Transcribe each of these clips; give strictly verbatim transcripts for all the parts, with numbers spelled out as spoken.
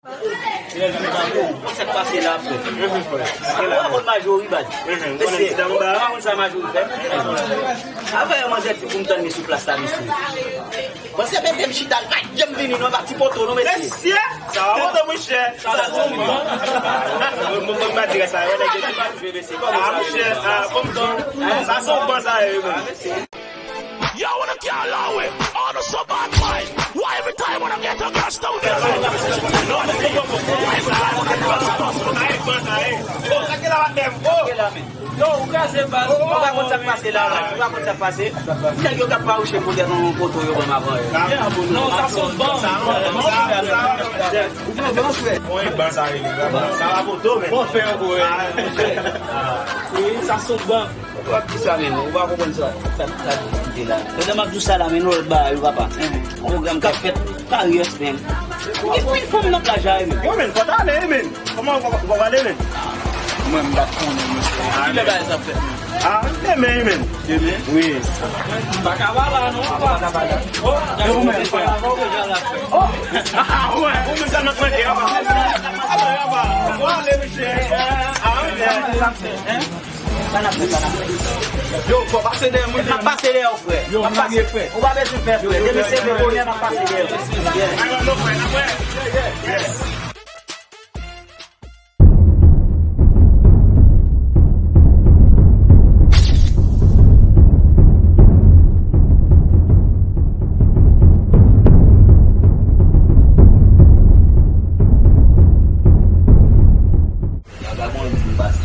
Sa k pase la, frè? Ou pa konn Majori, baz. Mesye, ou pa konn sa Majori fè? Afè manzè di pou m tann li sou plas la, mesye. Panse mete m chita, l pa janm vini non, pa ti poto non, mesye. Mesye, sa va poto, monchè. Sa va poto. Mwen, mwen, mwen, pa di sa, yo, nèg yo pa jwe, mesye. Ah, monchè, ah, kòm ton. Sa se yon bon sa, yo, menm. Yo, wanna kill along with all the so bad boys. Why every time when I get a girl down there? Yo, ou kraze baz. Ou pa konn sa k pase la, la. Ou pa konn sa k pase. Nèg yo t ap fawouche pou tèt yon poto yo ban m avan yo. Non, sa se yon ban. Sa yon ban, sa yon ban. Bon, e ban sa rele, sa va poto, men. Bon, fè yon kou, wi. Wi, sa se yon ban. Ou ap di sa menm, ou pa konprann sa, sa, sa ki kite la. Pandan m ap di w sa la, men nou lòt bagay, wi, papa. Pwogram k ap fèt, karyè, men. Ou gen pil fanm nan plaj la, wi, men. Yo, men, fò t ale, wi, men. Kòman w, w, w ale, men? Mwen, m pa t konnen, mesye. Kilè bagay sa ap fèt, men? Ah, demen, wi, men. Demen? Wi. M pa ka ba la, non, papa. Yo, men, frè. Oh! Ah, wè. Ou menm sa nan mande, papa. Papa, papa. Ou ale, mesye. Ah, wi, men. Sa n ap fè, sa n ap fè. Yo, fò pase dèyè mwen. M ap pase dèyè w, frè. Yo, m ap pase, frè. Ou pa bezwen pè, frè. Depi se vre bonè, m ap pase dèyè w. Yeah. Ay, wè, non, frè, n ap wè. Yeah, yeah, yeah. Vagabon di m pase.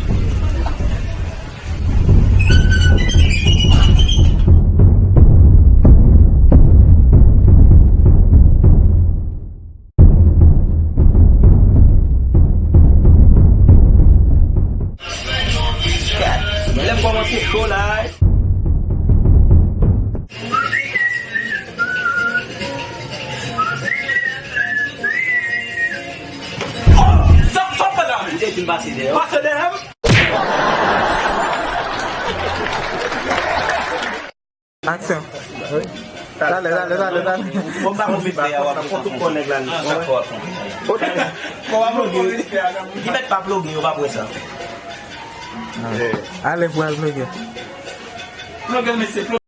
Lè m kòmanse cho la. Sa, sa fè la, men. Ou te fin pase dèyè. Pase dèyè m. Aksyon. Talè, talè, talè, talè. Bon, pa konn fè a, w ap konn tout kò nèg la, non. Bon, w ap ploge. Li mèt pa ploge, yo pa wè sa. Ale pou al ploge. Ploge, mesye, ploge.